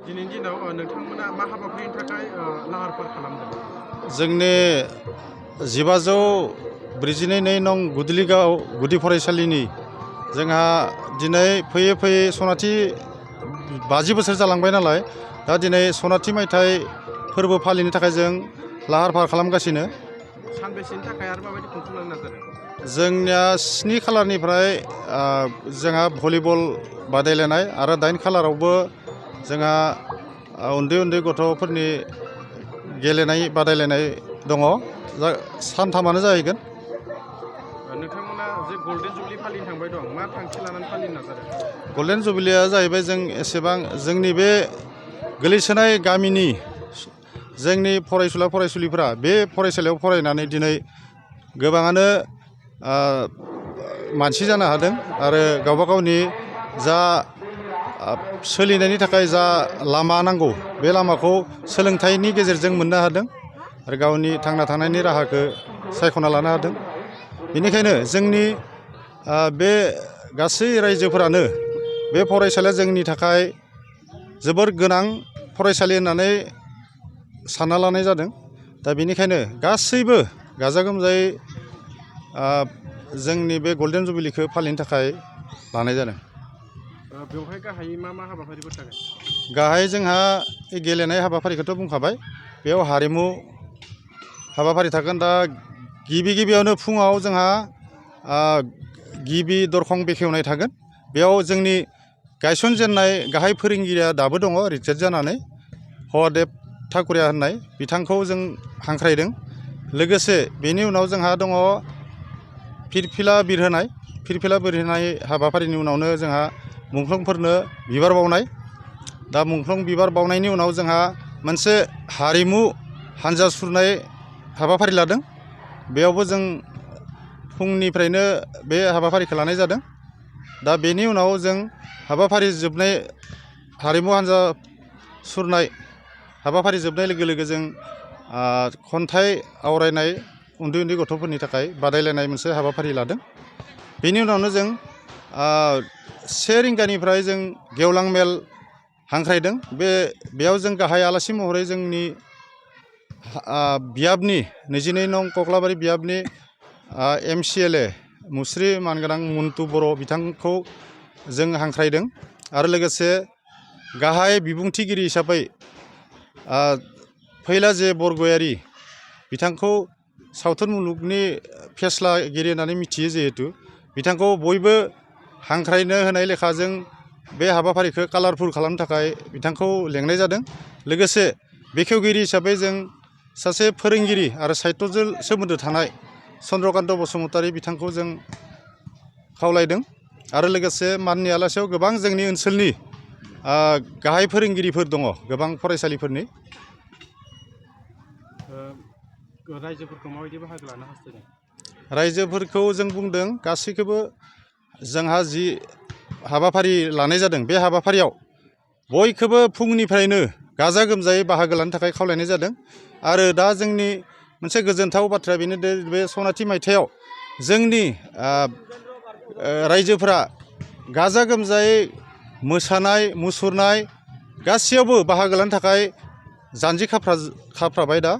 दिनैनि दिनाव नोंथांमोना मा हाबाफारिनि थाखाय लाहार फाहार खालामदों? जोंनि 1542 नं गुदलिगाव गुदि फरायसालिनि जोंहा दिनै फैयै फैयै सनाथि 50 बोसोर जालांबाय नालाय दा दिनै सनाथि मायथाइ फोरबो फालिनो थाखाय जों लाहार फाहार खालामगासिनो। सानबेसेनि थाखाय आरो माबायदि खुंफुंलांनो नाजादों? जोंनिया 7 खालारनिफ्राय जोंहा भलिबल बादायलायनाय आरो 8 खालारावबो जोंहा उन्दै उन्दै गथ'फोरनि गेलेनाय बादायलायनाय दङ। सानथामानो जाहैगोन। नोंथांमोना जे गल्डेन जुबलि फालिनो थांबाय दं, मा थांखि लानानै फालिनो नाजादों? गल्डेन जुबलिया जाहैबाय जों एसेबां जोंनि बे गोलैसोनाय गामिनि जोंनि फरायसुला फरायसुलिफोरा बे फरायसालियाव फरायनानै दिनै गोबाङानो मानसि जानो हादों आरो गावबा गावनि जा सोलिनायनि थाखाय जा लामा नांगौ बे लामाखौ सोलोंथाइनि गेजेरजों मोननो हादों आरो गावनि थांना थानायनि राहाखौ सायख'ना लानो हादों। बेनिखायनो जोंनि बे गासै रायजोफोरानो बे फरायसालिया जोंनि थाखाय जोबोर गोनां फरायसालि होननानै सानना लानाय जादों। दा बेनिखायनो गासैबो गाजा गोमजायै जोंनि बे गल्डेन जुबिलिखौ फालिनो थाखाय लानाय जादों। बेवहाय गाहायै मा मा हाबाफारिफोर थागोन? गाहाय जोंहा गेलेनाय हाबाफारिखौथ' बुंखाबाय, बेयाव हारिमु हाबाफारि थागोन। दा गिबियावनो फुङाव जोंहा गिबि दरखं बेखेवनाय थागोन। बेयाव जोंनि गायसनजेननाय गाहाय फोरोंगिरिया दाबो दङ रिटायार्ड जानानै, हदेब ठाकुरिया होननाय बिथांखौ जों हांख्रायदों। लोगोसे बेनि उनाव जोंहा दङ फिरफिला बिरहोनाय। फिरफिला बिरहोनाय हाबाफारिनि उनावनो जोंहा मुंख्लंफोरनो बिबार बावनाय। दा मुंख्लं बिबार बावनायनि उनाव जोंहा मोनसे हारिमु हान्जा सुरनाय हाबाफारि लादों। बेयावबो जों फुंनिफ्रायनो बे हाबाफारिखौ लानाय जादों। दा बेनि उनाव जों हाबाफारि जोबनाय हारिमु हान्जा सुरनाय हाबाफारि जोबनाय लोगो लोगो जों खन्थाइ आवरायनाय उन्दै उन्दै गथ'फोरनि थाखाय बादायलायनाय मोनसे हाबाफारि लादों। बेनि उनावनो जों 1 रिंगानिफ्राय जों गेवलां मेल हांख्रायदों। बेयाव जों गाहाय आलासि महरै जोंनि बियाबनि 22 नं कक्लाबारि बियाबनि MCLA मुस्रि मानगोनां मन्टु बर' बिथांखौ जों हांख्रायदों आरो लोगोसे गाहाय बिबुंथिगिरि हिसाबै फैलाजे बरगयारि बिथांखौ सावथुन मुलुगनि फेस्लागिरि होननानै मिथियो जिहेतु, बिथांखौ बयबो हांख्रायनो होनाय लेखा जों बे हाबाफारिखौ कालारफुल खालामनो थाखाय बिथांखौ लेंनाय जादों। लोगोसे बेखेवगिरि हिसाबै जों सासे फोरोंगिरि आरो साहित्यजों सोमोन्दो थानाय चन्द्रकान्त बसुमतारी बिथांखौ जों खावलायदों आरो लोगोसे माननि आलासियाव गोबां जोंनि ओनसोलनि गाहाय फोरोंगिरिफोर दङ, गोबां फरायसालिफोरनि। रायजोफोरखौ माबायदि बाहागो लानो हास्थायदों? रायजोफोरखौ जों बुंदों गासैखौबो जोंहा जि हाबाफारि लानाय जादों बे हाबाफारियाव बयखौबो फुंनिफ्रायनो गाजा गोमजायै बाहागो लानो थाखाय खावलायनाय जादों। आरो दा जोंनि मोनसे गोजोनथाव बाथ्राया बेनो दे बे सनाथि मायथाइयाव जोंनि रायजोफोरा गाजा गोमजायै मोसानाय मुसुरनाय गासैयावबो बाहागो लानो थाखाय जानजि खाफ्राबाय दा।